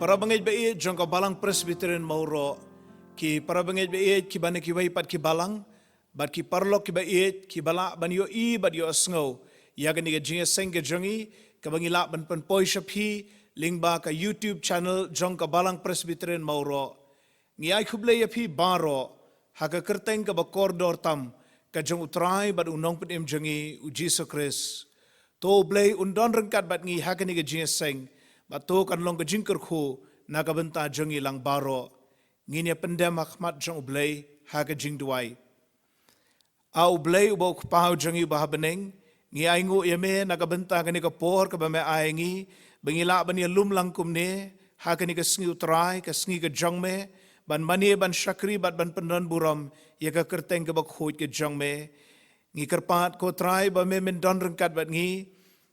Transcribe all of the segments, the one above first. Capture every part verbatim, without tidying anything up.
Para bangeit ba ïeit jong ka Balang Presbyterian Mawroh, ki para bangeit ba ïeit kiba na kiwei pat ki balang, bad ki paralok kiba ïeit kiba lah ban ïohi bad ïohsngew ïa kane ka jingïaseng ka jong ngi, kaba ngi lah ban pynpoi sha phi lyngba ka YouTube channel jong ka Balang Presbyterian Mawroh. Ngi ai khublei ïa phi baroh ha ka kyrteng kaba kordor tam ka jong U Trai bad U Nongpynim jong ngi U Jisu Khrist. To U Blei un don ryngkat bad ngi ha kane ka jingïaseng, bad to kan long ka jingkyrkhu na ka bynta jong ngi lang baroh. Ngin ïa pyndem ha khmat jong U Blei ha ka jingduwai. A U Blei uba U Kpa jong ngi uba ha bneng, ngi ainguh ïa me na ka bynta kane ka por kaba me ai ngi, ba ngi lah ban ïalum lang kumne ha kane ka sngi U Trai, ka sngi ka jong me, ban mane, ban shakri bad ban pyndon burom ïa ka kyrteng kaba khuid ka jong me. Ngi kyrpad ko Trai ba me men don ryngkat bad ngi,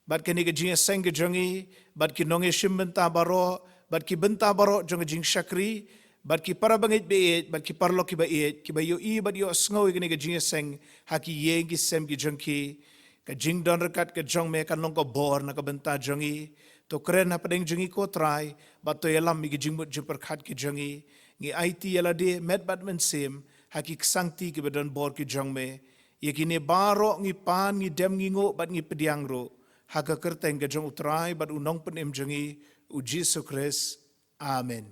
bad kane ka jingïaseng ka jong ngi, bad ki nongïashim bynta baroh, bad ki bynta baroh jong ka jingshakri, bad ki para bangeit ba ïeit, bad ki paralok kiba ïeit, kiba ïohi bad ïohsngew ïa kane ka jingïaseng ha ki ïing ki sem ki jong ki. Ka jingdon ryngkat ka jong me kan long ka bor na ka bynta jong ngi. To kren hapdeng jong ngi ko Trai, bad to ïalam ïa ki jingmut jingpyrkhat ki jong ngi. Ngi aiti ïa lade met bad mynsiem ha ki ksangti kiba don bor ki jong me. Ïa kine baroh ngi pan, ngi dem, ngi nguh bad ngi pdiang ruh ha ka kyrteng ka jong U Trai bad U Nongpynim jong ngi U Jisu Khrist. Amen.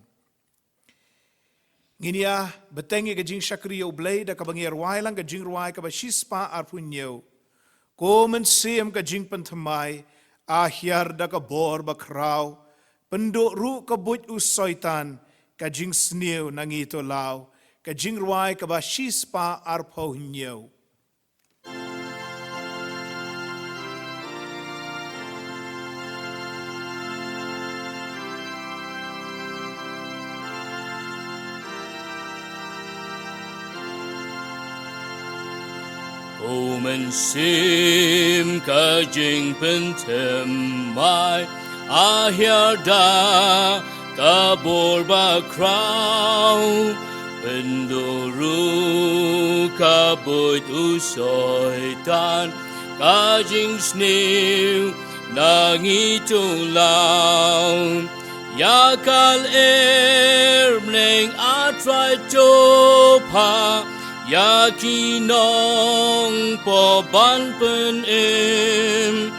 Ngin ïa bteng ïa ka jingshakri ïa U Blei da kaba ngi rwai lang ka jingrwai kaba shispah arphew hynñiew. Ko Mynsiem ka jingpynthymmai, a hiar da ka bor bakhraw, pynduh ruh ka buit u Soitan, ka jingsniew na ngi to law. Ka jingrwai kaba shispah arphew hynñiew. Ko Mynsiem ka jingpynthymmai, a hiar da ka bor bakhraw, pynduh ruh ka buit u Soitan, ka jingsniew na ngi to law. Ïa ka lyer bneng, a Trai, to pha ïa ki nongpop ban pynim.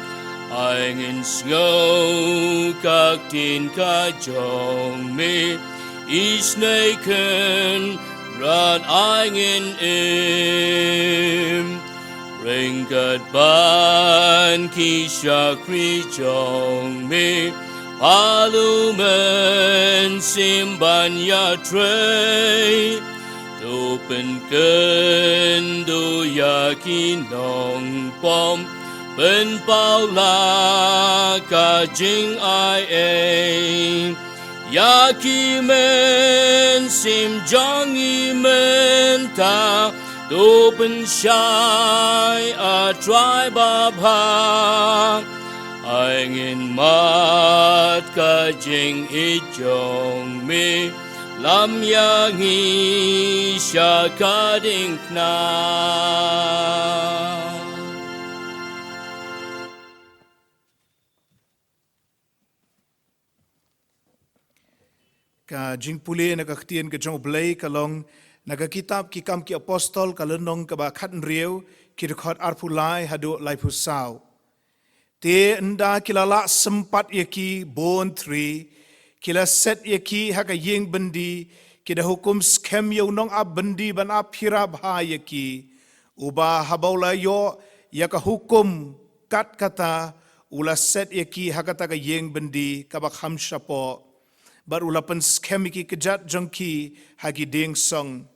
Ai ngin sngew ka ktien ka jong me, isynei kynrad ai ngin im. Ryngkat bad ki shakri jong me, pha la mynsiem ban ïatrei. To pynkynduh ïa ki nongpop, pynpaw la ka jingai ei. Ïa ki mynsiem jong ngi mynta, to pynshai, a Trai babha. Ai ngin mad ka jingïeit jong me, lam ïa ngi sha ka diengphna. Ka jingpule na ka ktien ka jong U Blei ka long na ka kitab Ki Kam ki Apostol, ka lynnong kaba khathynriew, ki dkhot arphew lai haduh laiphew saw. Te ynda ki la lah sympat ïa ki bun thri, ki la set ïa ki ha ka ïing byndi, ki da hukum skhem ïa u nongap byndi ban ap phira bha ïa ki. Uba haba u la ïoh ïa ka hukum kat kata, u la set ïa ki ha kata ka ïing byndi kaba kham shapoh, bad u la pynskhem ïa ki kjat jong ki ha ki dieng song.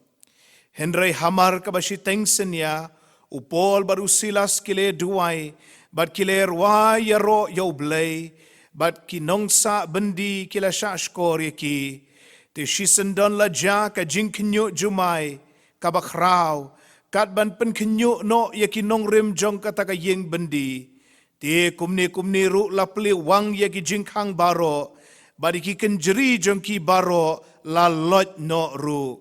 Hynrei hamar kaba shiteng synñia, u Paul bad u Silas ki la duwai, bad ki la rwai ïaroh ïa U Blei, bad ki nongsah byndi ki la shah shkor ïa ki. Te shisien don la jia ka jingkhynñiuh jumai kaba khraw, kat ban pynkhynñiuh noh ïa ki nongrim jong kata ka ïing byndi. Te kumne kumne ruh la plie wang ïa ki jingkhang baroh, bad ïa ki kynjri jong ki baroh la loit noh ruh.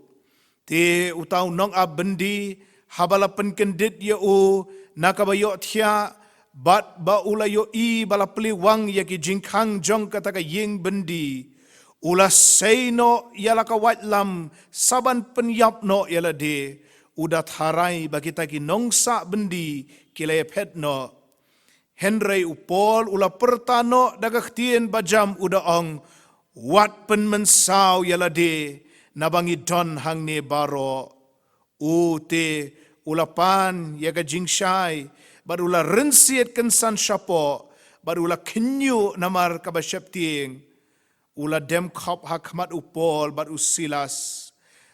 Te uta u nongap byndi, haba la pynkyndit ïa u na kaba ïohthiah, bad ba u la ïohi ba la plie wang ïa ki jingkhang jong kata ka ïing byndi, U la sei noh ïa la ka waitlam sa ban pynïap noh ïa lade. U da tharai ba kita ki nongsah byndi ki la ïaphet noh. Hynrei u Paul u la pyrta noh da ka ktien bajam, u da ong, wat pynmynsaw ïa lade, naba ngi don hangne baroh. U te u la pan ïa ka jingshai, bad u la rynsied kynsan shapoh, bad u la khynñiuh namar kaba sheptieng. U la dem khop ha khmat u Paul bad u Silas,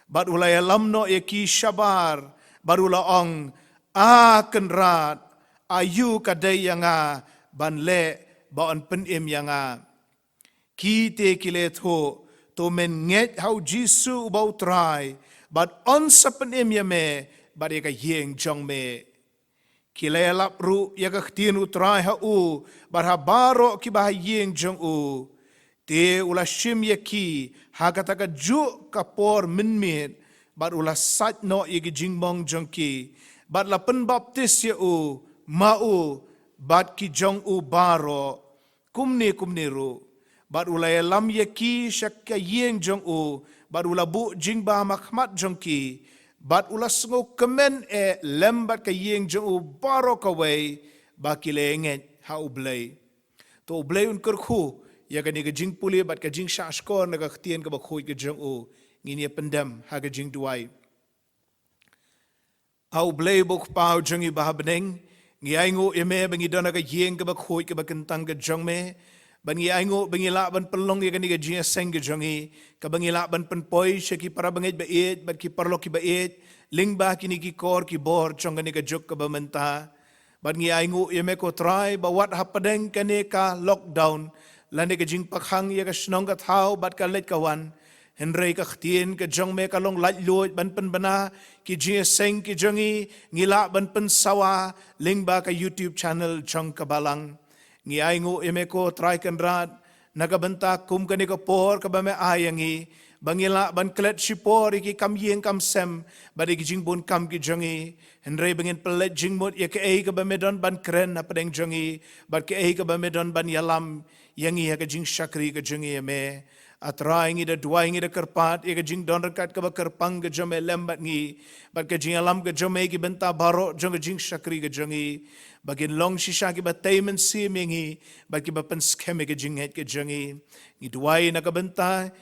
bad u la ïalam noh ïa ki shabar, bad u la ong, A Kynrad, aïu ka dei ïa nga ban leh ba yn pynim ïa nga? Ki te ki la ïathuh, to men ngeit ha u Jisu uba u Trai, bad yn sa pynim ïa me bad ïa ka ïing jong me. Ki la ïalap ruh ïa ka ktien u Trai ha u, bad ha baroh kiba ha ïing jong u. Te u la shim ïa ki ha kata kajuh ka por mynmiet, bad u la sait noh ïa ki jingmong jong ki, bad la pynbaptis ïa u ma u bad ki jong u baroh, kumne kumne ruh. Bad u la ïalam ïa ki sha ka ïing jong u, bad u la buh jingbam ha khmat jong ki, bad u la sngewkmen eh lem bad ka ïing jong u baroh kawei, ba ki la ïangeit ha U Blei. To U Blei un kyrkhu ïa kane ka jingpule bad ka jingshahshkor na ka ktien kaba khuid ka jong u. Ngin ïa pyndem ha ka jingduwai. A U Blei uba U Kpa jong ngi ba ha bneng, ngi ainguh ïa me ba ngi don ha ka ïing kaba khuid kaba kyntang ka jong me. Bad ngi ainguh ba ngi lah ban pynlong ïa kane ka jingïaseng ka jong ngi, kaba ngi lah ban pynpoi sha ki para bangeit ba ïeit bad ki paralok kiba ïeit, lyngba kine ki kor ki bor jong kane ka juk kaba mynta. Bad ngi ainguh ïa me ko Trai ba wat hapdeng kane ka lockdown, lane ka jingpakhang ïa ka shnong ka thaw bad ka leit ka wan, hynrei ka ktien ka jong me ka long laitluid ban pynbna ki jingïaseng ki jong ngi, ngi lah ban pynsawa lyngba ka YouTube channel jong ka Balang. Ngi ainguh ïa me ko Trai Kynrad, na ka bynta kum kane ka por kaba me ai ïa ngi, ba ngi lah ban klet shipor ïa ki kam ïing kam sem, bad ïa ki jingbun kam ki jong ngi. Hynrei ba ngin pynleit jingmut ïa kaei kaba me don ban kren hapdeng jong ngi, bad kaei kaba me don ban ïalam ïa ngi ha ka jingshakri ka jong ngi ïa me. A Trai, ngi da duwai, ngi da kyrpad ïa ka jingdon ryngkat kaba kyrpang ka jong me lem bad ngi, bad ka jingïalam ka jong me ki bynta baroh jong ka jingshakri ka jong ngi, ba kin long shisha kiba tei mynsiem ïa ngi, bad kiba pynskhem ïa ka jingngeit ka jong ngi. Ngi duwai na ka bynta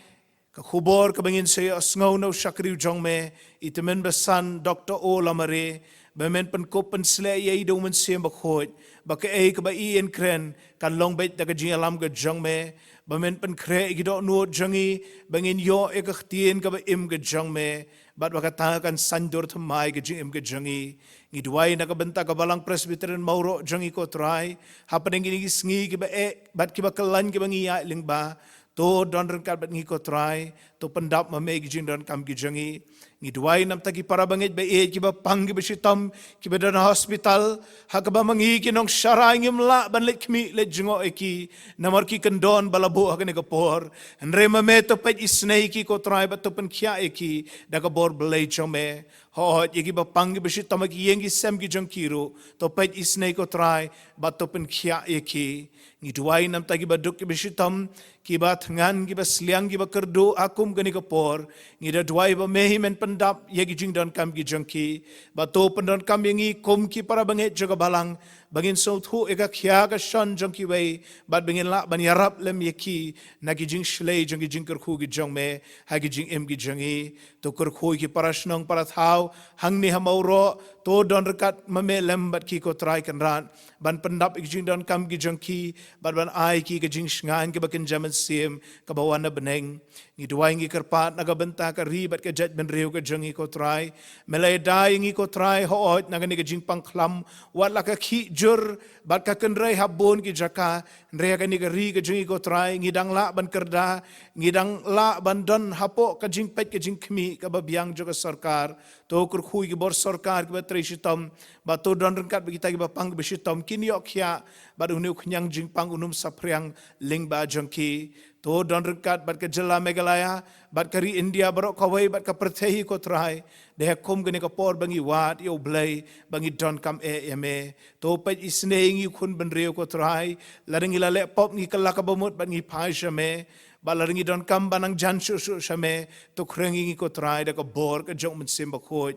ka khubor kaba ngin sa ïohsngew na u shakri u jong me, i tymmen basan Doktor O Lamare, ba men pynkup pynsleh ïa i da u Mynsiem Bakhuid, ba kaei kaba i yn kren kan long beit da ka jingïalam ka jong me, ba men pynkhreh ïa ki dohnud jong ngi, ba ngin ïoh ïa ka ktien kaba im ka jong me, bad ba kata kan saiñdur thymmai ka jingim ka jong ngi. Ngi duwai na ka bynta ka Balang Presbyterian Mawroh jong ngi ko Trai, hapdeng kine ki sngi kiba eh bad kiba kyllain kiba ngi ïaid lyngba, to don ryngkat bad ngi ko Trai, to pyndap ma me ki jingdonkam ki jong ngi. Ngi duwai namar ki para bangeit ba ïeit kiba pang kiba shitom, kiba don ha hospital, ha kaba ma ngi ki nongsharai ngim lah ban leit khmih leit jngoh ïa ki, namar ki kyndon ba la buh ha kane ka por. Hynrei ma me to peit isynei ïa ki ko Trai bad to pynkhiah ïa ki da ka bor Blei jong me. Hooid, ïa kiba pang kiba shitom ha ki ïing ki sem ki jong ki ruh, to peit isynei ko Trai bad to pynkhiah ïa ki. Ngi duwai namar kiba duk kiba shitom, kiba thngan, kiba sliang, kiba kyrduh ha kum kane ka por. Ngi da duwai ba me hi men pyndap ïa ki jingdonkam ki jong ki, bad to pyndonkam ïa ngi kum ki para bangeit jong ka Balang, ba ngin sngewthuh ïa ka khia ka shon jong kiwei, bad ba ngin lah ban ïarap lem ïa ki na ki jingshlei jong ki jingkyrkhu ki jong me ha ki jingim ki jong ngi. To kyrkhu ïa ki para shnong para thaw hangne ha Mawroh, to don ryngkat ma me lem bad ki ko Trai Kynrad, ban pyndap ïa ki jingdonkam ki jong ki, bad ban ai ki ka jingshngaiñ kaba kynja mynsiem kaba wan na bneng. Ngi duwai ngi kyrpad na ka bynta ka ri bad ka jaitbynriew ka jong ngi ko Trai. Me la ïada ïa ngi ko Trai, hooid, na kane ka jingpang khlam, wat la ka khih jur bad ka kynrei ha bun ki jaka, hynrei ha kane ka ri ka jong ngi ko Trai, ngi dang lah ban kyrda, ngi dang lah ban don hapoh ka jingpeit ka jingkhmih kaba biang jong ka sorkar. To kyrkhu ïa ki bor sorkar kiba trei shitom, bad to don ryngkat bad kita kiba pang kiba shitom, kin ïoh khiah bad une u khñiang jingpang un ym saphriang lyngba jong ki. To don ryngkat bad ka jylla Meghalaya, bad ka ri India baroh kawei, bad ka pyrthei hi ko Trai. Dei ha kum kane ka por ba ngi wad ïa U Blei, ba ngi donkam eh ïa me. To peit isynei ïa ngi khun bynriew ko Trai, lada ngi la leh pop ngi kylla kaba mut bad ngi phai sha me. Ba la ring i don kam ba nang jan shuh shuh sha me, to kren ïa ngi ko Trai da ka bor ka jong u Mynsiem Bakhuid.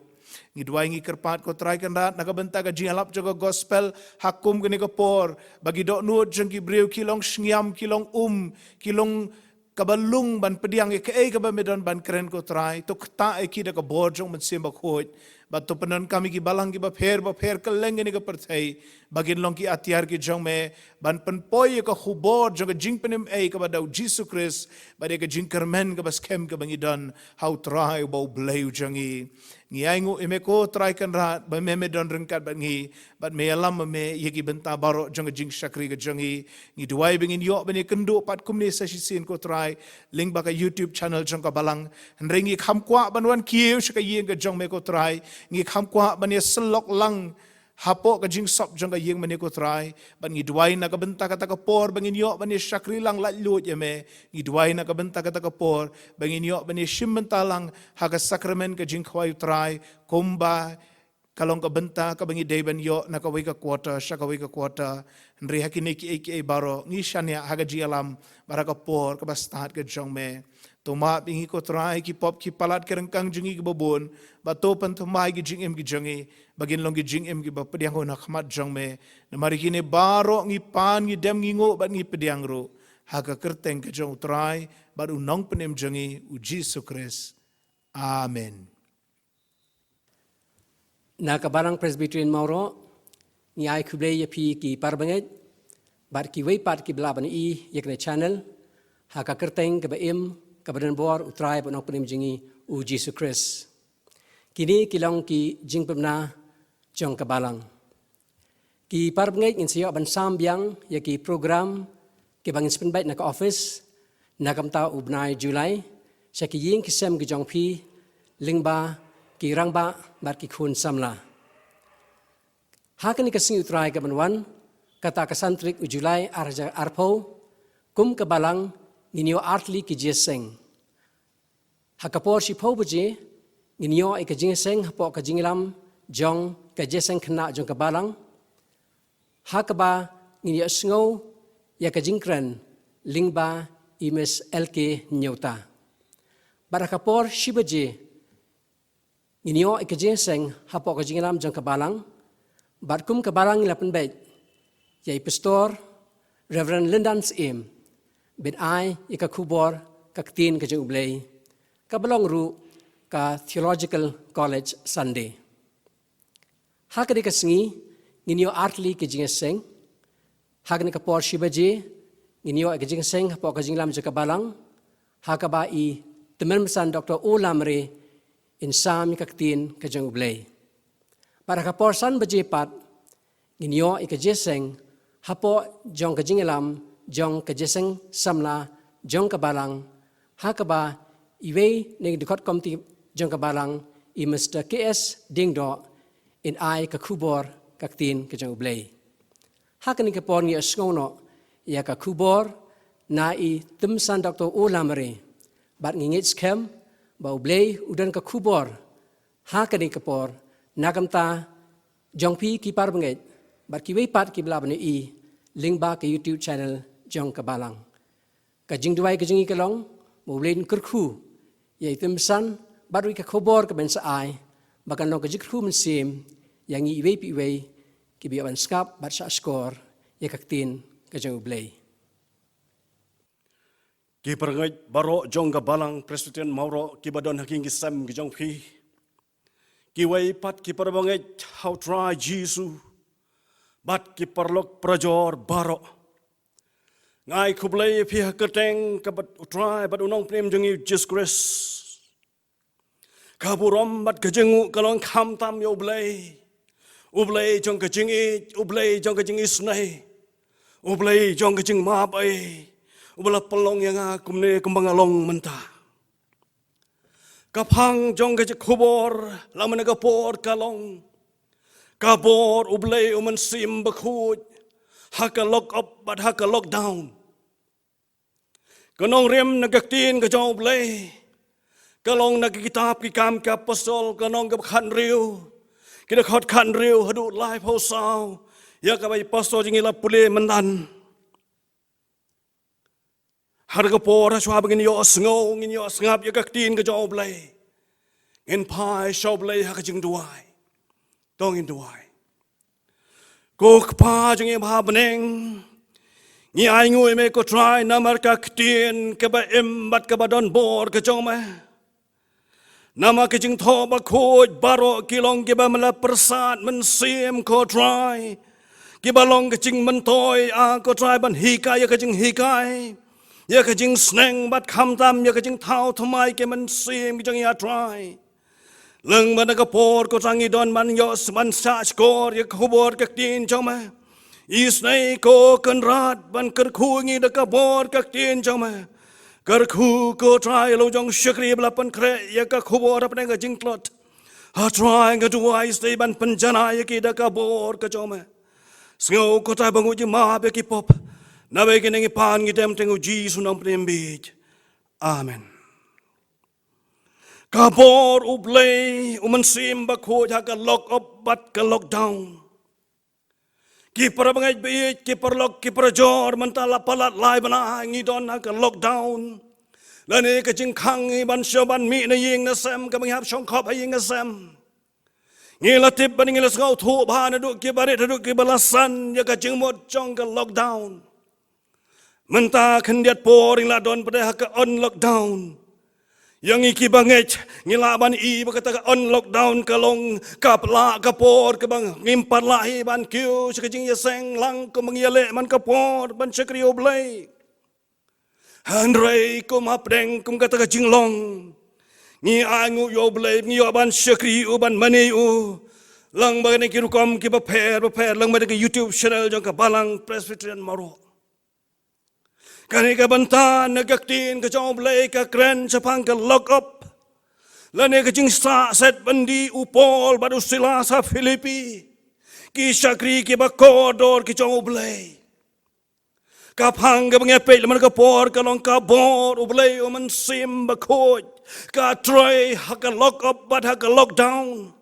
Ngi duwai ngi kyrpad ko Trai Kynrad na ka bynta ka jingïalap jong ka gospel ha kum kane ka por, ba ki dohnud jong ki briew ki long shngiam, ki long um, ki long kaba lung ban pdiang ïa kaei kaba me don ban kren ko Trai, to ktah ïa ki da ka bor jong u Mynsiem Bakhuid. Ba to pyndonkam ïa ki balang kiba pher bapher kylleng kane ka pyrthei, ba kin long ki atiar ki jong me ban pynpoi ïa ka khubor jong ka jingpynim ei kaba da u Jisu Khrist, bad ïa ka jingkyrmen kaba skhem kaba ngi don ha u Trai uba u Blei u jong ngi. Ngi ainguh ïa me ko Trai Kynrad ba me me don ryngkat bad ngi, bad me ïalam ma me ïa ki bynta baroh jong ka jingshakri ka jong ngi. Ngi duwai ba ngin ïoh ban ïakynduh pat kumne sa shisien ko Trai, lyngba ka YouTube channel jong ka Balang. Hynrei ngi kham kwah ban wan kiew sha ka ïing ka jong me ko Trai, ngi kham kwah ban ïasyllok lang hapoh ka jingsop jong ka ïing mane ko Trai, bad ngi duwai na ka bynta kata ka por ba ngin ïoh ban ïashakri lang laitluid ïa me. Ngi duwai na ka bynta kata ka por ba ngin ïoh ban ïashim bynta lang ha ka sakramen ka jingkhawai u Trai, kumba ka long ka bynta kaba ngi dei ban ïoh na kawei ka quarter sha kawei ka quarter. Hynrei ha kine kiei kiei baroh ngi shaniah ha ka jingïalam bad ha ka por kaba stad ka jong me. To map ïa ngi ko Trai, ki pop ki palat ki ryngkang jong ngi kiba bun, bad to pynthymmai ki jingim ki jong ngi ba kin long ki jingim kiba pdiang hun ha khmat jong me. Namar ïa kine baroh ngi pan, ngi dem, ngi nguh bad ngi pdiang ruh ha ka kyrteng ka jong u Trai bad u Nongpynim jong ngi u Jisu Khrist. Amen. Na ka Balang Presbyterian Mawroh, ngi ai khublei ïa phi ki parabangeit bad kiwei pat kiba lah ban ïohi ïa kane ka channel, ha ka kyrteng kaba im kaba donbor u Trai bad u Nongpynim jong ngi u Jisu Khrist. Kine ki long ki jingpynbna jong ka Balang. Ki parabangeit, ngin sa ïoh ban sam biang ïa ki program kiba ngin sa pynbeit na ka office na ka bynta u bnai July sha ki ïing ki sem ki jong phi, lyngba ki rangbah bad ki khun samla. Ha kane ka sngi u Trai kaban wan, kata ka san tarik u July ar hajar arphew, kum ka Balang ngin ïoh artylli ki jingïaseng. Ha ka por shiphew baje ngin ïoh ïa ka jingïaseng hapoh ka jingïalam jong ka jingïaseng khynnah jong ka Balang, ha kaba ngin ïohsngew ïa ka jingkren lyngba i Miss L K Nyota. Bad ha ka por shi baje ngin ïoh ïa ka jingïaseng hapoh ka jingïalam jong ka Balang, bad kum ka Balang ngi la pynbeit ïa i Pastor Reverend Lyndan Syiem ban ai ïa ka khubor ka ktien ka jong u Blei, kaba long ruh ka Theological College Sunday. Ha kane ka sngi ngin ïoh artylli ki jingïaseng. Ha kane ka por shi baje ngin ïoh ïa ka jingïaseng hapoh ka jingïalam jong ka Balang, ha kaba i Tymmen Basan Doctor O Lamare in sam ïa ka ktien ka jong u Blei. Bad ha ka por san baje pat ngin ïoh ïa ka jingïaseng hapoh jong ka jingïalam jong ka jingïaseng samla jong ka Balang, ha kaba iwei na ki dkhot komiti jong ka Balang, i Mister K S Diengdoh, in ai ka khubor ka ktien ka jong u Blei. Ha kane ka por ngi ïohsngew noh ïa ka khubor na i Tymmen Basan Doctor O Lamare, bad ngi ngeit skhem ba u Blei u don ka khubor ha kane ka por na ka bynta jong phi ki parabangeit bad kiwei pat kiba lah ban ïohi lyngba ka YouTube channel jong ka Balang. Ka jingduwai ka jong ngi ka long ba u Blei un kyrkhu ïa i Tymmen Basan bad ruh ïa ka khubor kaban sa ai, ba kan long ka jingkyrkhu mynsiem ïa ngi iwei pa iwei kiba ïoh ban sngap bad shahshkor ïa ka ktien ka jong u Blei. Ki parangeit baroh jong ka Balang Presbyterian Mawroh kiba don ha ki ïing ki sem ki jong phi, kiwei pat ki parabangeit ha u Trai Jisu, bad ki paralok parajor baroh, nga ai khublei ïa phi ha ka kyrteng ka bad u Trai bad u Nongpynim jong ngi u Jisu Khrist. Ka burom bad ka jingnguh ka long khamtam ïa u Blei, u Blei jong ka jingïeit, u Blei jong ka jingisynei, u Blei jong ka jingmap ei, uba la pynlong ïa nga kumne kumba nga long mynta. Ka phang jong ka jingkhubor lane ka por ka long, ka bor u Blei u Mynsiem Bakhuid ha ka lock up bad ha ka lockdown. Ka nongrim na ka ktien ka jong u Blei ka long na ka kitab Ki Kam ki Apostol, ka lynnong kaba khathynriew, ki dkhot khathynriew haduh laiphew saw, ïa kaba i Pastor jong ngi la pule mynta. Ha ka por ha shuwa ba ngin ïoh sngew, ngin ïoh sngap ïa ka ktien ka jong U Blei, ngin phai sha U Blei ha ka jingduwai. To ngin duwai. Ko Kpa jong ngi ba ha bneng, ngi ainguh ïa me ko Trai namar ka ktien kaba im bad kaba don bor ka jong me. Namar ka Jingthoh Bakhuid baroh ki long kiba me la pyrsad mynsiem ko Trai, kiba long ka jingmyntoi, ah, ko Trai, ban hikai ïa ka jinghikai, ïa ka jingsneng bad khamtam ïa ka jingthaw thymmai ki mynsiem ki jong ngi, ah Trai. Lyngba na ka por ko Trai ngi don ban ïoh ban shah shkor ïa ka khubor ka ktien jong me. Isynei ko Kynrad ban kyrkhu ngi da ka bor ka ktien jong me. Kyrkhu ko Trai ïa la u jong u shakri ba la pynkhreh ïa ka khubor hapdeng ka jingtlot. Ah Trai, nga duwai isynei ban pynjanai ïa ki da ka bor ka jong me. Sngew ko Trai ba ngi jingmap ïa ki pop. Naba ïa kine ngi pan ngi dem ha u Jisu u nongpynim bieit. Amen. Ka bor U Blei U Mynsiem Bakhuid ha ka lock up bad ka lockdown. Ki para bangeit baieit, ki paralok ki parajor, mynta la palat lai bnai ngi don ha ka lockdown. Lane ka jingkhang ngi ban shu ban mih na ïing na sem, kaba ngi hap shongkhop ha ïing na sem. Ngi la tip bad ngi la sngewthuh bha naduh kiba rit haduh kiba la san ïa ka jingmut jong ka lockdown. Mynta khyndiat por ngi la don pat ha ka unlockdown. Ïa ngi kiba ngeit ngi lah ban i ba kata ka unlockdown ka long ka pla ka por kaba ngim pat lah hi ban kiew sha ka jingïaseng lang kum ba ngi ïaleh man ka por ban shakri ïa U Blei. Hynrei kum hapdeng kum kata ka jinglong, ngi ainguh ïa U Blei, ngi ïoh ban shakri ïa u, ban mane ïa u lyngba kine ki rukom kiba pher bapher, lyngba kane ka YouTube channel jong ka Balang Presbyterian Maro. Kane ka bynta na ka ktien ka jong U Blei ka kren shaphang ka lock up, lane ka jingsah set byndi u Paul bad u Silas ha Philippi, ki shakri kiba kordor ki jong U Blei. Ka phang kaba ngi peit lyngba ka por ka long ka bor U Blei U Mynsiem Bakhuid ka trei ha ka lock up bad ha ka lockdown.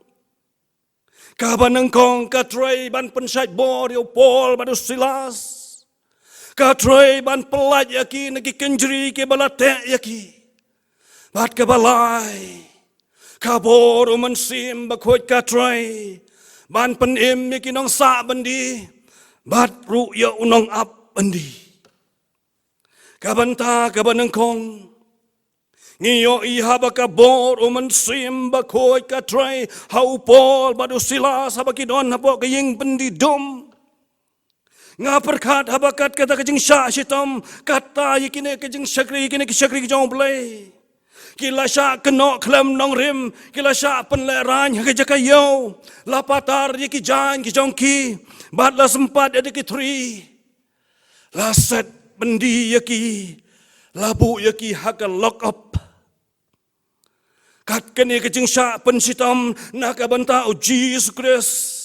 Kaba nyngkong ka trei ban pynshait bor ïa u Paul bad u Silas. Ka trei ban pyllait ïa ki na ki kynjri kiba la teh ïa ki. Bad kaba lai, ka bor U Mynsiem Bakhuid ka trei ban pynim ïa ki nongsah byndi bad ruh ïa u nongap byndi. Ka bynta kaba nyngkong, ngi ïohi haba ka bor U Mynsiem Bakhuid ka trei ha u Paul bad u Silas haba ki don hapoh ka ïing byndi dum. Nga pyrkhat haba kat kata ka jingshah shitom, kata ïa kine ka jingshakri, kine ki shakri ki jong U Blei, ki la shah kynnoh khlem nongrim, ki la shah pynlehraiñ ha ka jaka ïew, la patar ïa ki jaiñ ki jong ki, bad la sympat ïa ki thri. La set byndi ïa ki, la buh ïa ki ha ka lock up. Kat kane ka jingshah pynshitom na ka bynta U Jisu Khrist,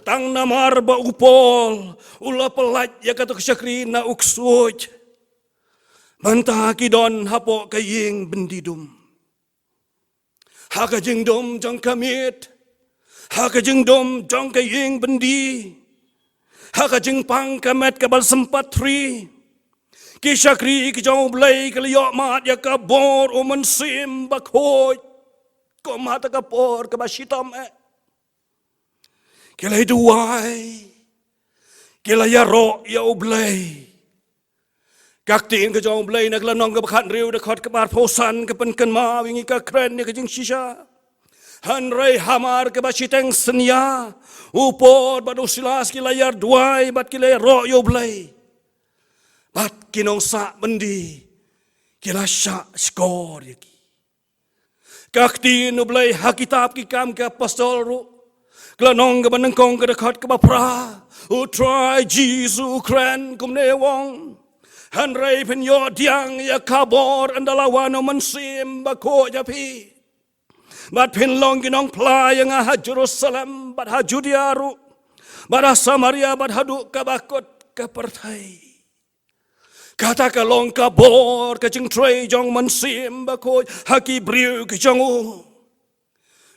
tang namar ba u Paul u la pyllait ïa kata ka shakri na u ksuid, mynta ki don hapoh ka ïing byndi dum. Ha ka jingdum jong ka miet, ha ka jingdum jong ka ïing byndi, ha ka jingpang ka met kaba la sympat thri, ki shakri ki jong U Blei ki la ïoh mad ïa ka bor U Mynsiem Bakhuid. Kum ha kata ka por kaba shitom eh, ki la duwai, ki la ïaroh ïa U Blei. Ka ktien ka jong U Blei na ka lynnong kaba khathynriew, dkhot kaba arphew san, ka pynkynmaw ïa ngi, ka kren ïa ka jingshisha. Hynrei hamar kaba shiteng synñia, u Paul bad u Silas ki la ïaduwai bad ki la ïaroh ïa U Blei, bad ki nongsah byndi ki la shah shkor ïa ki. Ka ktien U Blei ha kitab Ki Kam ki Apostol ruh, ka lynnong kaba nyngkong, ka dkhot kaba phra, U Trai Jisu u kren kumne, u ong: Hynrei phin ïoh pdiang ïa ka bor ynda la wan U Mynsiem Bakhuid ha phi, bad phin long ki nongphla ïa nga ha Jerusalem bad ha Judia ruh, bad ha Samaria bad haduh kaba kut ka pyrthei. Kata ka long ka bor ka jingtrei jong U Mynsiem Bakhuid ha ki briew ki jong u.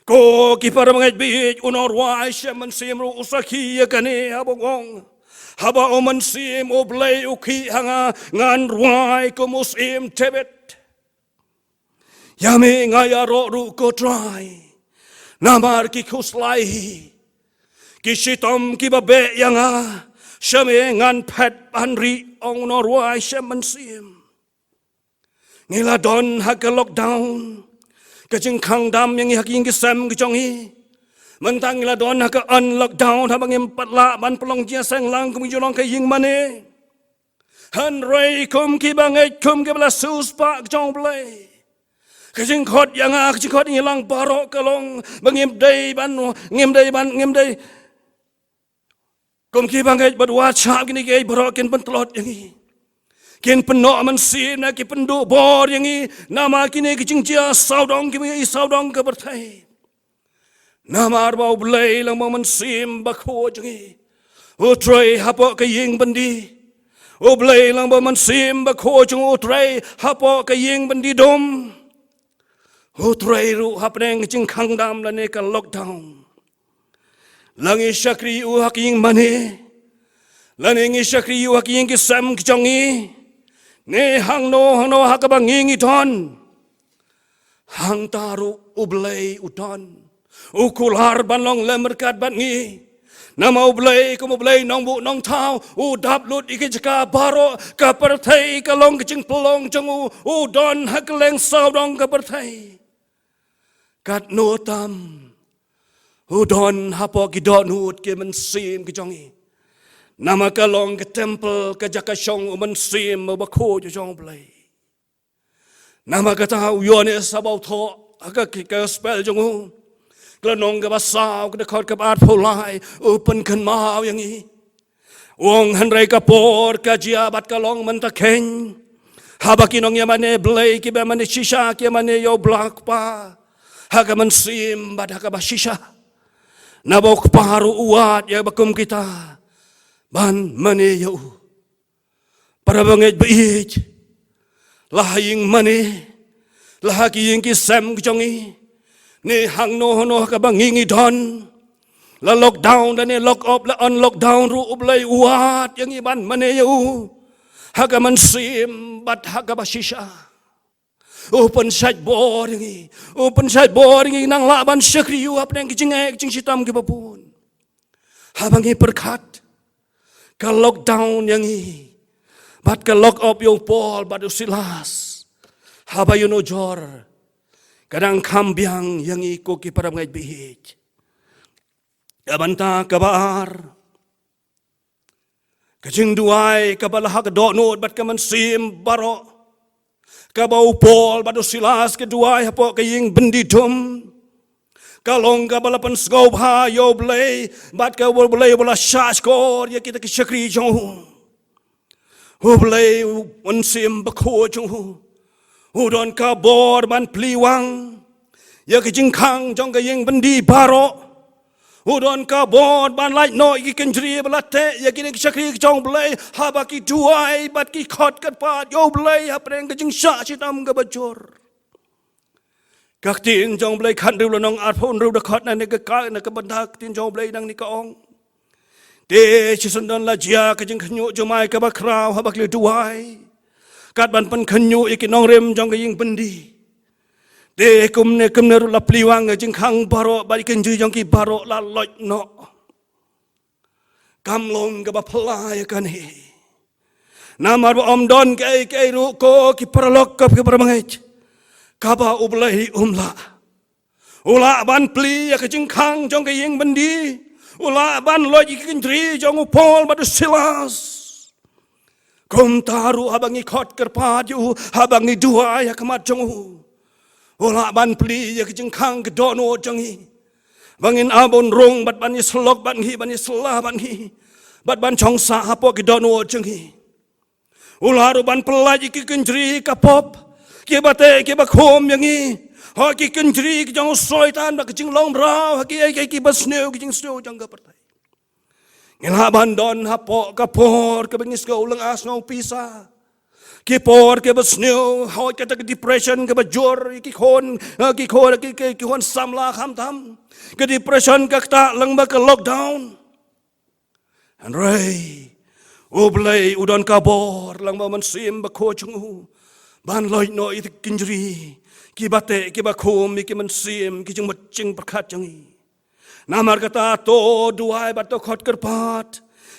Ko ki para bangeit baieit, u nongrwai shimet mynsiem ruh u sakhi ïa kane haba u ong: Haba u Mynsiem u Blei u khih ha nga, ngan rwai kum u Syiem David. Ïa me nga ïaroh ruh ko Trai, namar ki khuslai hi, ki shitom kiba beh ïa nga, sha me ngan phet ban rieh, ong u nongrwai sha Mynsiem. Ngi la don ha ka lockdown, ka jingkhang dam ïa ngi ha ki ïing ki sem ki jong ngi. Mynta ngi la don ha ka unlockdown, haba ngim pat lah ban pynlong jia seng lang kum ki ju long ka ïing mane. Hynrei kum ki bangeit, kum ki ba la siewspah ka jong u Blei, ka jingkhot ïa nga, ka jingkhot ïa ngi lang baroh ka long ba ngim dei ban, ngim dei ban, ngim dei kum ki bangeit bad wat shah, kine kiei baroh kin pyntlot ïa ngi. Kin pynnoh mynsiem na, ki pynduh bor ïa ngi. Namar kine ki jingjia sawdong, ki ba ngi sawdong ka pyrthei. Namar ba u Blei lang ba u Mynsiem Bakhuid jong ngi u trei hapoh ka ïing byndi. U Blei lang ba u Mynsiem Bakhuid jong ngi u trei hapoh ka ïing byndi dum. U trei ruh hapdeng ka jingkhang dam lane ka lockdown. La ngi shakri ïa u ha ka ïing mane, lane ngi shakri ïa u ha ka ïing ki sem ki jong ngi, ne hangno hangno ha kaba ngi ngi don, hangta ruh u Blei u don. U kular ban long lem ryngkat bad ngi. Namar u Blei kum u Blei nongbuh nongthaw, u dap lut ïa ki jaka baroh. Ka pyrthei ka long ka jingpynlong jong u, u don ha kylleng sawdong ka pyrthei. Katno tam u don hapoh ki dohnud ki mynsiem ki jong ngi. Namar ka long ka temple, ka jaka shong u Mynsiem Bakhuid jong u Blei. Namar kata u Ïoannis haba u thoh ha ka, ka gospel jong u, ka lynnong kaba saw, ka dkhot kaba arphew lai, u pynkynmaw ïa ngi, u ong, hynrei ka por ka jia bad ka long mynta khein, haba ki nongïamane Blei kiba ïamane shisha ki ïamane ïa u Blei Kpa ha ka mynsiem bad ha kaba shisha. Naba u Kpa ruh u wad ïa kiba kum kita ban mane ïa u. Para bangeit ba ïeit, la ha ïing mane, la ha ki ïing ki sem ki jong ngi, ne hangno hangno ha kaba ngi ngi don, la lockdown lane lock up, la unlockdown ruh, u Blei u wad ïa ngi ban mane ïa u ha ka mynsiem bad ha kaba shisha. U pynshait bor ïa ngi, u pynshait bor ïa ngi nang lah ban shakri ïa u hapdeng ki jingeh ki jingshitom kiba bun. Haba ngi pyrkhat, ka lockdown ïa ngi bad ka lock up ïa u Paul bad u Silas, haba ïanujor, ka dang kham biang ïa ngi ko ki para bangeit ba ïeit. Ka bynta kaba ar, ka jingduwai kaba la ha ka dohnud bad ka mynsiem baroh, kaba u Paul bad u Silas ki duwai hapoh ka ïing byndi dum, ka long kaba la pynsngewbha ïa u Blei, bad kaba u Blei uba la shahshkor ïa kita ki shakri jong u. U Blei, u Mynsiem Bakhuid jong u, u don ka bor ban plie wang ïa ka jingkhang jong ka ïing byndi baroh. U don ka bor ban lait noh ïa ki kynjri ba la teh ïa kine ki shakri ki jong u Blei, haba ki duwai bad ki khot kyrpad ïa u Blei hapdeng ka jingshah shitom kaba jur. Ka ktien jong u Blei khathynriew lynnong arphew hynriew dkhot, na ne ka ka na ka bynta ka ktien jong u Blei nangne ka ong: Te shisien don la jia ka jingkhynñiuh jumai kaba khraw haba ki la duwai, kat ban pynkhynñiuh ïa ki nongrim jong ka ïing byndi. Te kumne kumne ruh la plie wang ïa ka jingkhang baroh, bad ïa ki kynjri jong ki baroh la loit noh. Kam long kaba phylla ïa kane. Namar ba ym don kaei kaei ruh ko ki paralok, ko ki para bangeit, kaba u Blei um lah. U lah ban plie ïa ka jingkhang jong ka ïing byndi. U lah ban loit ïa ki kynjri jong u Paul bad u Silas. Kumta ruh haba ngi khot kyrpad ïa u, haba ngi duwai ha khmat jong u, u lah ban plie ïa ka jingkhang ka dohnud jong ngi, ba ngin ym bun rung bad ban ïasyllok bad ngi, ban ïasylla bad ngi, bad ban shong sah hapoh ki dohnud jong ngi. U lah ruh ban pyllait ïa ki kynjri ka pop, kiba teh kiba khum ïa ngi, ha ki kynjri ki jong u Soitan, bad ka jinglong mraw ha kiei kiei kiba sniew, ki jingsniew jong ka pyrthei. Ngi lah ban don hapoh ka por kaba ngi sngew lynga sngew pisa, ki por kiba sniew, hoi kata ka depression kaba jur ïa ki khun, eh, ki khun, ki, ki, ki khun samla khamtam. Ka depression ka ktah lyngba ka lockdown. Hynrei U Blei u don ka bor lang ba u Mynsiem Bakhuid jong u ban loit noh ïa ki kynjri kiba teh kiba khum ïa ki mynsiem ki jingmut jingpyrkhat jong ngi. Namar kata to duwai bad to khot kyrpad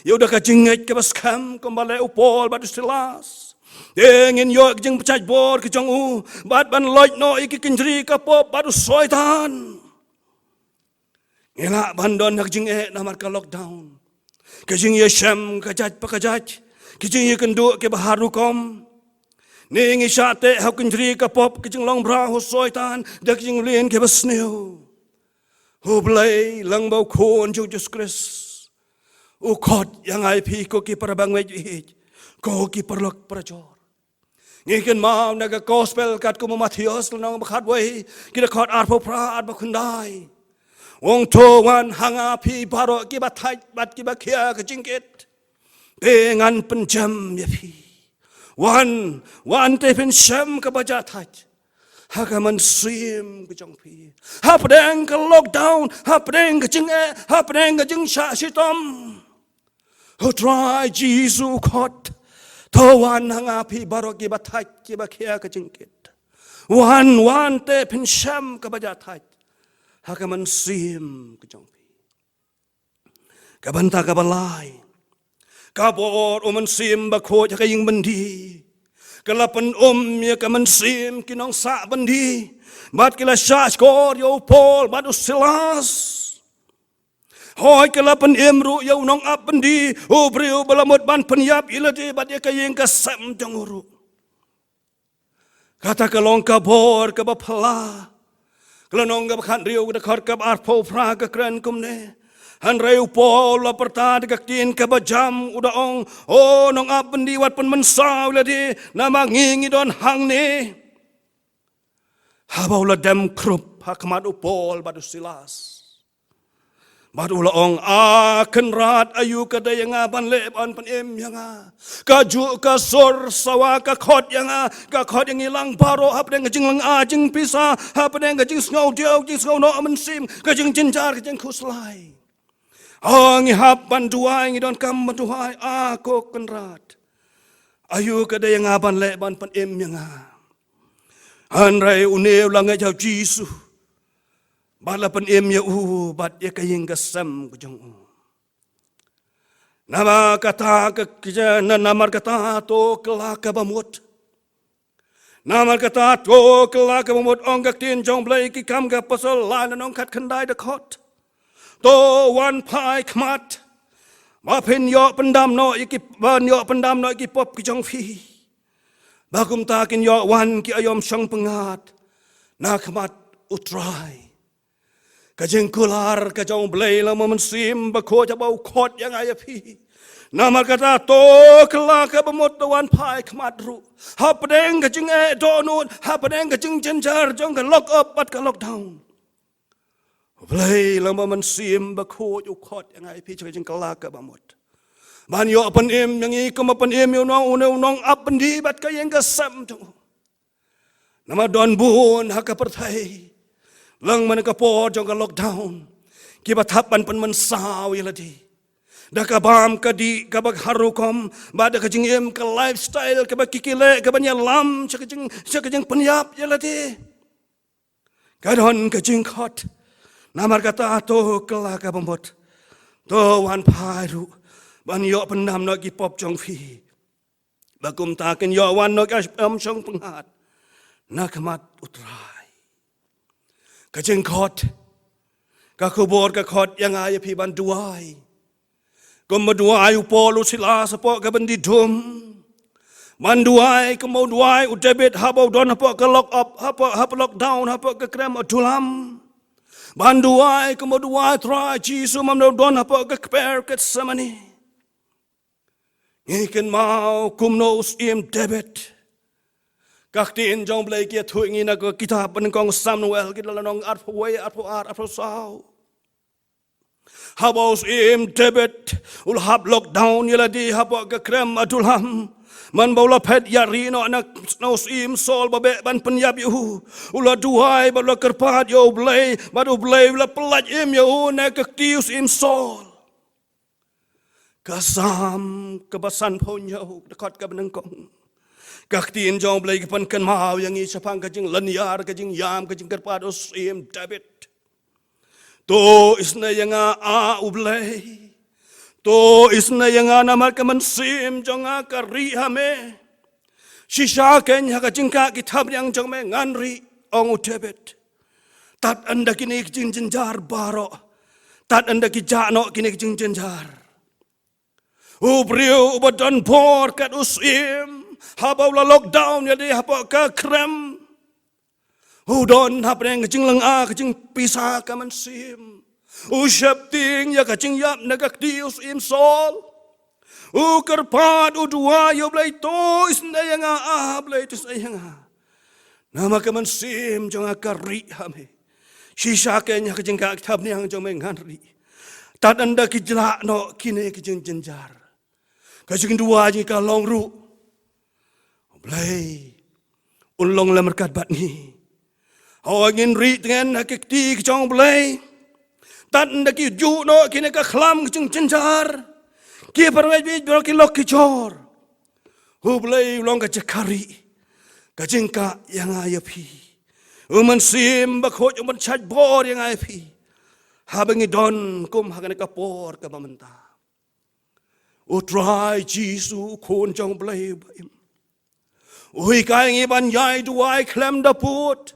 ïa u da ka jingngeit kaba skhem kumba leh u Paul bad u Silas. Te ngin ïoh ka jingpynjah bor ka jong u bad ban loit noh ïa ki kynjri ka pop bad u Soitan. Ngi lah ban don ha ka jingeh namar ka lockdown. Ka jingïashem ka jait pa ka jait. Ka jingïakynduh kiba har rukom. Ngi shah teh ha ka kynjri ka pop ka jinglong bra u Soitan da ka jingmlien kiba sniew. U Blei lang ba u Khun jong u Jisu Khrist u khot ïa ngi phi ko ki para bangeit, ko ki paralok parajor. Ngi kynmaw na ka gospel katkum u Mathaios lynnong ba khatwei, ki dkhot arphew phra, arphew khyndai. U ong to wan ha nga phi baroh kiba thait bad kiba khia ka jingkit. Te ngan pynjem ïa phi. Wan, wan te phin shem kaba jia thait ha ka mynsiem ka jong phi. Hapdeng ka lockdown, hapdeng ka jingeh, hapdeng ka jingshah shitom. U Trai Jisu u khot, to wan ha nga phi baroh kiba thait kiba khia ka jingkit. Wan, wan te phin shem kaba jia thait ha ka mynsiem ka jong phi. Ka bynta kaba lai, ka bor u Mynsiem Bakhuid ha ka ïing byndi ka la pynum ïa ka mynsiem ki nongsah byndi bad ki la shah shkor ïa u Paul bad u Silas. Hooid ka la pynim ruh ïa u nongap byndi, u briew ba la mut ban pynïap ïa lade bad ïa ka ïing ka sem jong u ruh. Kata ka long ka bor kaba phylla. Ka lynnong kaba khathynriew ka dkhot kaba arphew phra ka kren kumne. Hynrei u Paul u la pyrta da ka ktien kaba jam u da ong, o nongap byndi wat pynmynsaw ïa lade namar ngi ngi don hangne. Haba u la dem khrup ha khmat u Paul bad u Silas bad u la ong, a Kynrad, aïu ka dei ïa nga ban leh ban pynim ïa nga? Kajuh ka sur sawa ka khot ïa nga, ka khot ïa ngi lang baroh hapdeng ka jinglynga jingpisa, hapdeng ka jingsngew diaw jingsngew noh mynsiem, ka jingjynjar ka jingkhuslai. O ngi hap ban duwai, ngi donkam ban duwai, a ko Kynrad, aïu ka dei ïa nga ban leh ban pynim ïa nga? Hynrei une u la ngeit ha u Jisu bad la pynim ïa u bad ïa ka ïing ka sem ka jong u. Namar kata ka, ka, na, namar kata to kylla kaba mut. Namar kata to kylla kaba mut, ong ka ktien jong Blei Ki Kam ka pasal lai lynnong khatkhyndai dkhot. To wan phai khmat ba phin ïoh pyndam noh ïa ki, ban ïoh pyndam noh ïa ki pop ki jong phi. Ba kumta kin ïoh wan ki aïom shongpyngngad na khmat u Trai. Ka jingkular ka jong Blei lang ba u Mynsiem Bakhuid haba u khot ïa nga ïa phi. Namar kata to kylla kaba mut, to wan phai khmat ruh hapdeng ka jingeh dohnud, hapdeng ka jingjynjar jong ka lock up bad ka lockdown. Blei lang ba u Mynsiem Bakhuid u khot ïa nga ïa phi sha ka jingkylla kaba mut ban ïoh pynim ïa ngi kumba pynim ïa u nong, une u nongap byndi bad ka ïing ka sem jong u. Namar don bun ha ka pyrthei lang man ka por jong ka lockdown kiba thap ban pynmynsaw ïa lade da ka bam ka dih kaba har rukom bad da ka jingim, ka lifestyle kaba ki ki leh, kaba ïalam sha ka jing, sha ka jingpynïap ïa lade. Ka don ka jingkhot. Namar kata to kylla kaba mut, to wan phai ruh ban ïoh pyndam noh ki pop jong phi. Ba kumta kin ïoh wan noh ki aïom shongpyngngad na khmat u Trai. Ka jingkhot, ka khubor ka khot ïa nga ïa phi ban duwai. Kumba duwai u Paul, u Silas hapoh ka byndi dum. Ban duwai kumba u duwai u David haba u don hapoh ka lock up, hapoh, hapoh lockdown, hapoh ka krem u dulam. Ban duwai kumba u duwai Trai Jisu man u don hapoh ka kper Gethsemane. Ngi kynmaw kumno u syiem David. Ka ktien jong Blei ka ïathuh ïa ngi na ka kitab banyngkong Samuel, ki lynnong arphew wei, arphew ar, arphew saw. Haba u syiem David u la hap lockdown ïa lade hapoh ka krem u dulam. Man ba u la phet ïari noh na, na u syiem Saul ba beh ban pynïap ïa u, u la duwai bad u la kyrpad ïa u Blei, bad u Blei u la pyllait im ïa u na ka kti u syiem Saul. Ka Salm kaba sanphew hynñiew, dkhot kaba nyngkong. Ka ktien jong U Blei ka pynkynmaw ïa ngi shaphang ka jinglynñiar, ka jingïam, ka jingkyrpad u syiem David. To isynei ïa nga, A U Blei. To isynei ïa nga namar ka mynsiem jong nga ka rieh ha me. Shisha kein ha ka jingkah ki thapniang jong me ngan rieh, ong u David. Tad ynda kine ki jingjynjar baroh. Tad ynda ki jah noh kine ki jingjynjar. U briew uba don bor kat u syiem, haba u la lockdown ïa lade hapoh ka krem, u don hapdeng ka jinglynga, ka jingpisa ka mynsiem. U sheptieng ïa ka jingïap na ka kti u syiem Saul. U kyrpad, u duwai ïa U Blei, to isynei ïa nga, A Blei, to isynei ïa nga. Namar ka mynsiem jong nga ka rieh ha me. Shisha kein ha ka jingkah ki thapniang jong me ngan rieh. Tad ynda ki jah noh kine ki jingjynjar. Ka jingduwai jong ngi ka long ruh, U Blei un long lem ryngkat bad ngi. Haba ngin rieh tngen ha ki kti ki jong U Blei. Tad ynda ki juh noh kine ka khlam ka jingjynjar. Ki pyrmai bit bro ki lok ki jor. U Blei u long ka jaka rieh, ka jingkah ïa nga ïa phi. U Mynsiem Bakhuid un pynshait bor ïa nga ïa phi. Haba ngi don kum ha kane ka por kaba mynta. U Trai Jisu, u Khun jong U Blei uba im, u hikai ngi ban ïai duwai khlem da pud.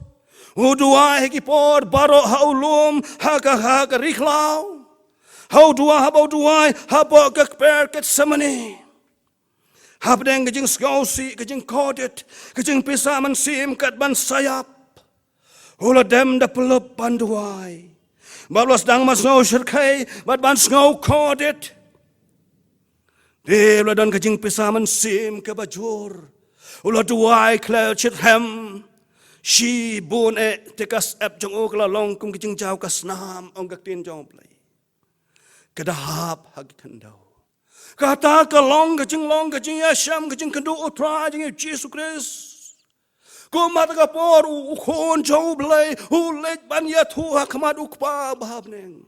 U duwai ha ki por baroh ha u lum, ha ka, ha ka ri khlaw. Ha u duwai, haba u duwai hapoh ka kper Gethsemane. Hapdeng ka jingsngewsih, ka jingkordit, ka jingpisa mynsiem kat ban sa ïap, u la dem da pyllup ban duwai. Bad u la sdang ban sngew shyrkhei bad ban sngew kordit. Te u la don ka jingpisa mynsiem kaba jur. U la duwai khlem shitrhem. Shibun eh te ka syep jong u ka la long kum ka jingjaw ka snam, ong ka ktien jong U Blei. Ka da hap ha ki khyndew. Kata ka long ka jinglong ka jingïashem, ka jingkynduh U Trai jong ngi Jisu Khrist. Kumta ka por u, u Khun jong U Blei u leit ban ïathuh ha khmat u Kpa ba ha bneng.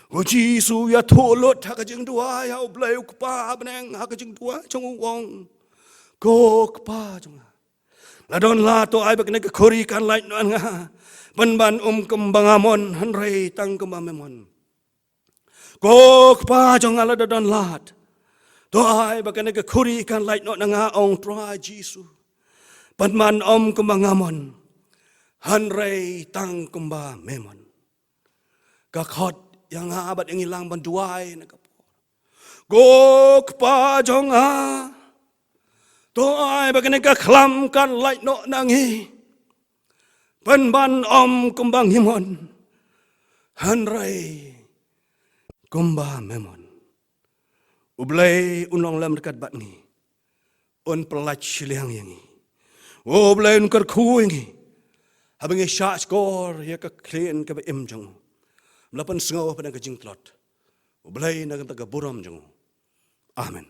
U Jisu u ïathuh lut ha ka jingduwai ha U Blei u Kpa ha bneng, ha ka jingduwai jong u, u ong, Ko Kpa jong nga, la don lad, to ai ba kane ka khuri kan lait noh na nga. Pynban um kumba nga mon, hynrei tang kumba me mon. Ko Kpa jong nga, lada don lad, to ai ba kane ka khuri kan lait noh na nga, ong Trai Jisu. Pynban um kumba nga mon, hynrei tang kumba me mon. Ka khot ïa nga bad ïa ngi lang ban duwai na ka por. Ko Kpa jong nga, to ai ba kane ka khlam kan lait noh na ngi. Pynban um kumba ngi mon, hynrei kumba me mon. U Blei un long lem ryngkat bad ngi. Un pyllait shiliang ïa ngi. U Blei un kyrkhu ïa ngi. Haba ngi shah shkor ïa ka ktien kaba im jong u, la pynsngew hapdeng ka jingtlot. U Blei na ka bynta ka burom jong u. Amen.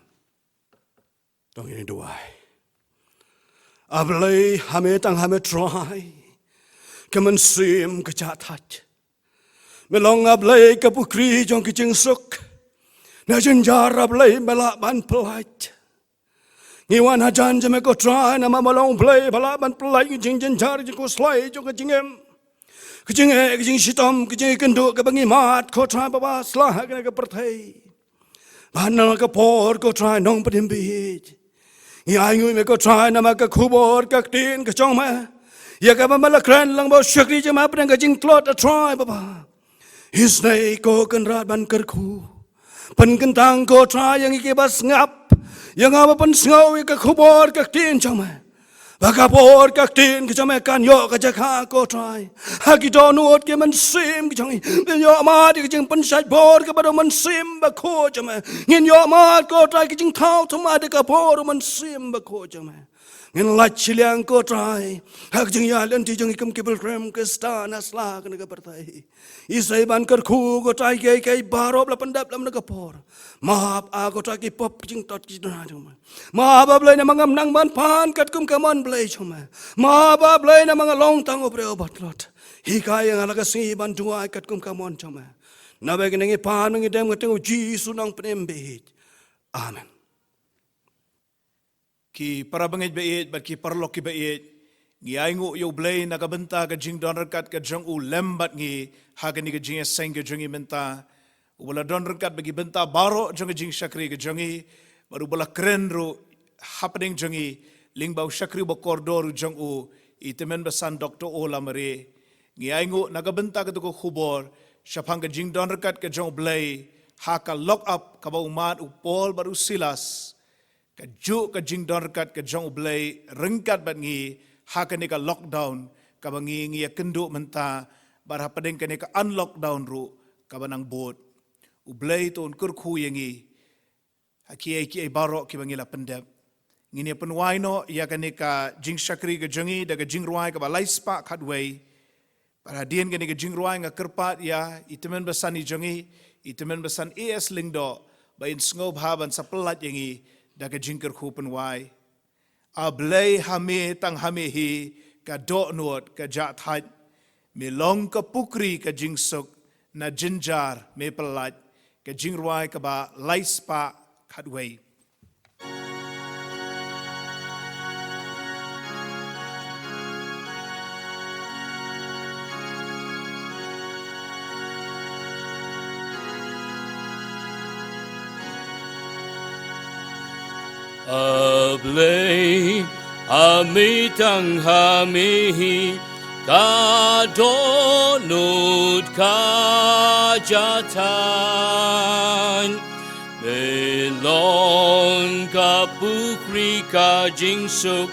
To ngin duwai. A Blei, ha me, tang ha me Trai, ka mynsiem ka jah thait. Me long, A Blei, ka pukri jong ka jingsuk. Na jynjar, A Blei, me lah ban pyllait. Ngi wan hajan jong me ko Trai, namar me long Blei ba lah ban pyllait ki jingjynjar, jingkhuslai jong ka jingim, ka jingeh, ka jingshitom, ka jingkynduh kaba ngi mad ko Trai Baba sla ha kane ka pyrthei. Bad na ka por ko Trai Nongpynim Baieit, ngi ainguh ïa me ko Trai namar ka khubor ka ktien ka jong me, ïa kaba me la kren lang bad u shakri jong me hapdeng ka jingtlot, A Trai Baba. Isynei ko Kynrad ban kyrkhu. Pynkyntang ko Trai ïa ngi kiba sngap, ïa nga ba pynsngew ïa ka khubor ka ktien jong me. Ba ka por ka ktien ka jong me kan ïoh ka jaka ko Trai ha ki dohnud ki mynsiem ki jong ngi. Ngin ïoh mad ïa ka jingpynshait bor kaba don ha u Mynsiem Bakhuid jong me. Ngin ïoh mad ko Trai ka jingthaw thymmai da ka bor u Mynsiem Bakhuid jong me. Ngin lait shiliang ko Trai ha ka jingïaid lynti jong ngi kum ki pilgrim Khristan ha sla kane ka pyrthei. Isynei ban kyrkhu ko Trai ïa kiei kiei baroh ba la pyndep lem na ka por. Map, A ko Trai, ki pop, ki jingtot, ki jingduna jong me. Map, A Blei, namar ngam nang ban pan katkum ka mon Blei jong me. Map, A Blei, namar nga long tang u briew uba tlot. Hikai ïa nga la ka sngi ban duwai katkum ka mon jong me. Naba kane ngi pan, ngi dem ha ka kyrteng u Jisu Nongpynim Baieit. Amen. Ki para bangeit ba ïeit bad ki paralok ki ba ïeit, ngi ainguh ïa U Blei na ka bynta ka jingdon ryngkat ka jong u lem bad ngi ha kane ka jingïaseng ka jong ngi mynta. Uba la don ryngkat bad ki bynta baroh jong ka jingshakri ka jong ngi, bad uba la kren ruh hapdeng jong ngi lyngba u shakri ba kordor u jong u, i tymmen basan Doktor O. Lamare. Ngi ainguh na ka bynta kata ka khubor shaphang ka jingdon ryngkat ka jong U Blei ha ka lock up kaba u mad u Paul bad u Silas. Kajuh ka jingdon ryngkat ka jong U Blei ryngkat bad ngi ha kane ka lockdown kaba ngi ngi ïa kynduh mynta, bad hapdeng kane ka unlockdown ruh kaba nang bud. U Blei to un kyrkhu ïa ngi ha kiei kiei baroh kiba ngi la pyndep. Ngin ïa pynwai noh ïa kane ka jingshakri ka jong ngi da ka jingrwai kaba lai spah khatwei. Bad hadien kane ka jingrwai nga kyrpad ïa i tymmen basan i jong ngi, i tymmen basan A S Lyngdoh, ba in sngewbha ban sa pyllait ïa ngi da ka jingkyrkhu pynwai. A Blei, ha me, tang ha me hi ka dohnud ka jahthait. Me long ka pukri ka jingsuk, na jynjar me pyllait. Ka jingrwai kaba lai spah khatwei. A Blei, ha me, tang ha me hi ka dohnud ka jahthait. Me long ka pukri ka jingsuk,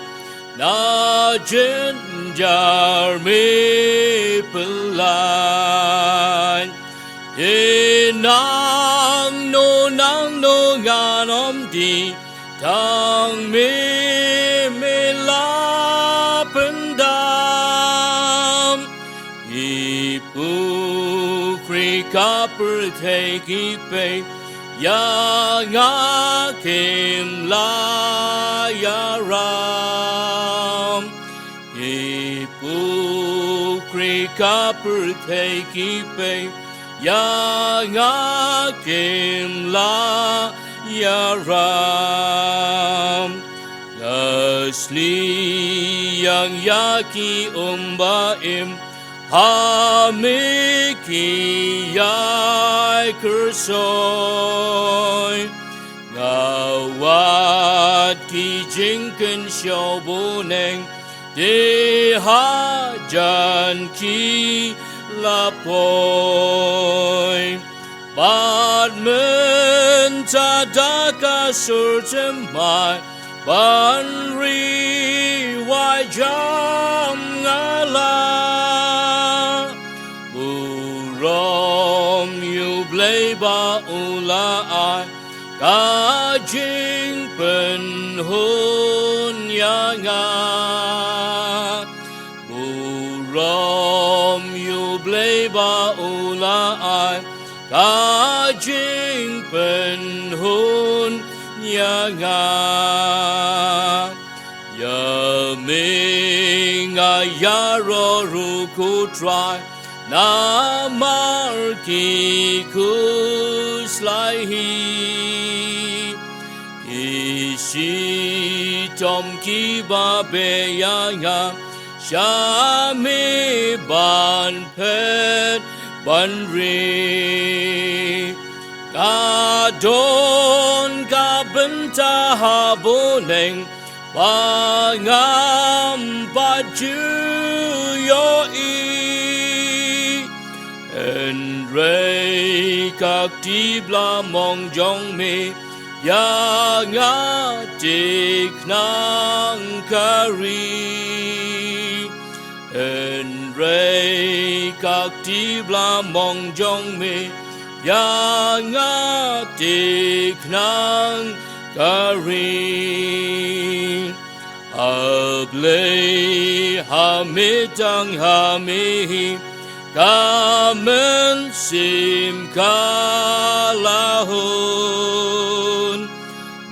na jynjar me pyllait. Te nangno nangno ngan ym die, tang me me la pyndam. I pukri ka pyrthei ki peit, ïa nga kim la ïaram. I pukri ka pyrthei ki peit, ïa nga kim la ïaram. Nga sliang ïa ki um ba im, ha me ki ïai kyrsoi. Nga wad ki jingkynshew bneng, te hajan ki la poi. Bad mynta da ka sur thymmai ban ri wai jam nga la burom ïa U Blei ba u la ai ka jingpynhun ïa nga. Burom ïa U Blei ba u la ai ka jingpynhun ïa nga. Ïa me nga ïaroh ruh ko Trai, namar ki khuslai hi. Ki shitom kiba beh ïa nga, sha me ban phet ban ri. Ka don ka bynta ha bneng ba ngam pat ju ïohi. Hynrei ka kti blamong jong me ïa nga te khnang ka ri. Hynrei ka kti blamong jong me ïa nga te khnang ka ri. A Blei, ha me tang ha me hi ka mynsiem ka la hun.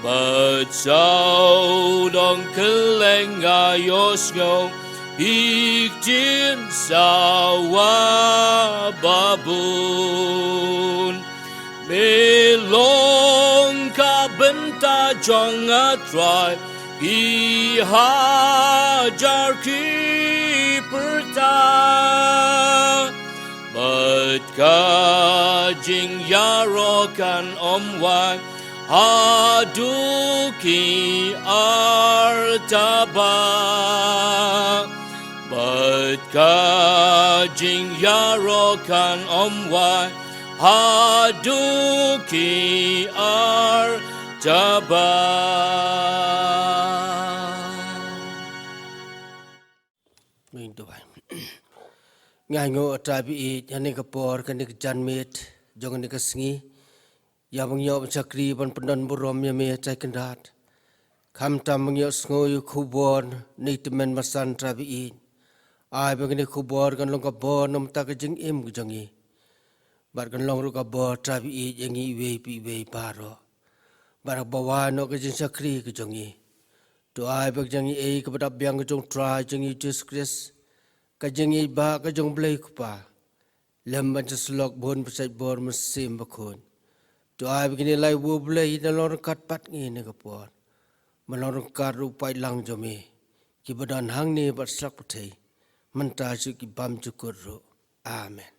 Bad sawdong kylleng nga ïohsngew ïa ki ktien sawa babun. Me long ka byn jong nga Trai, ki hajar ki pyrta, bad ka jingïaroh kan ym wai haduh ki artaba, bad ka jingïaroh kan ym wai haduh ki artaba. Ngin duwai. Nga ainguh Trai ba ïeit, ha kane ka por, kane ka janmiet jong kane ka sngi, ïa ba ngi ïoh ban shakri ban pyndon burom ïa me Trai Kynrad. Khamtam ba ngi ïohsngew ïa ka khubor na i tymmen basan Trai ba ïeit. Ai ba kane ka khubor kan long ka bor na ka bynta ka jingim ka jong ngi, bad kan long ruh ka bor Trai ba ïeit ïa ngi iwei pa iwei baroh. Bad haba wan noh ka jingshakri ka jong ngi, to ai ba ka jingïeit kaba dap biang ka jong u Trai jong ngi Jisu Khrist, ka jingïeit ba ka jong u Blei u Kpa, lem bad ka jingïasyllok bun bashait bor Mynsiem Bakhuid, to ai ba kine lai uwei u Blei un long ryngkat bad ngi ha kane ka por, ban long ryngkat ruh u paidlang jong me, kiba don hangne bad sha la pyrthei, mynta shuh ki bymjukut ruh. Amen.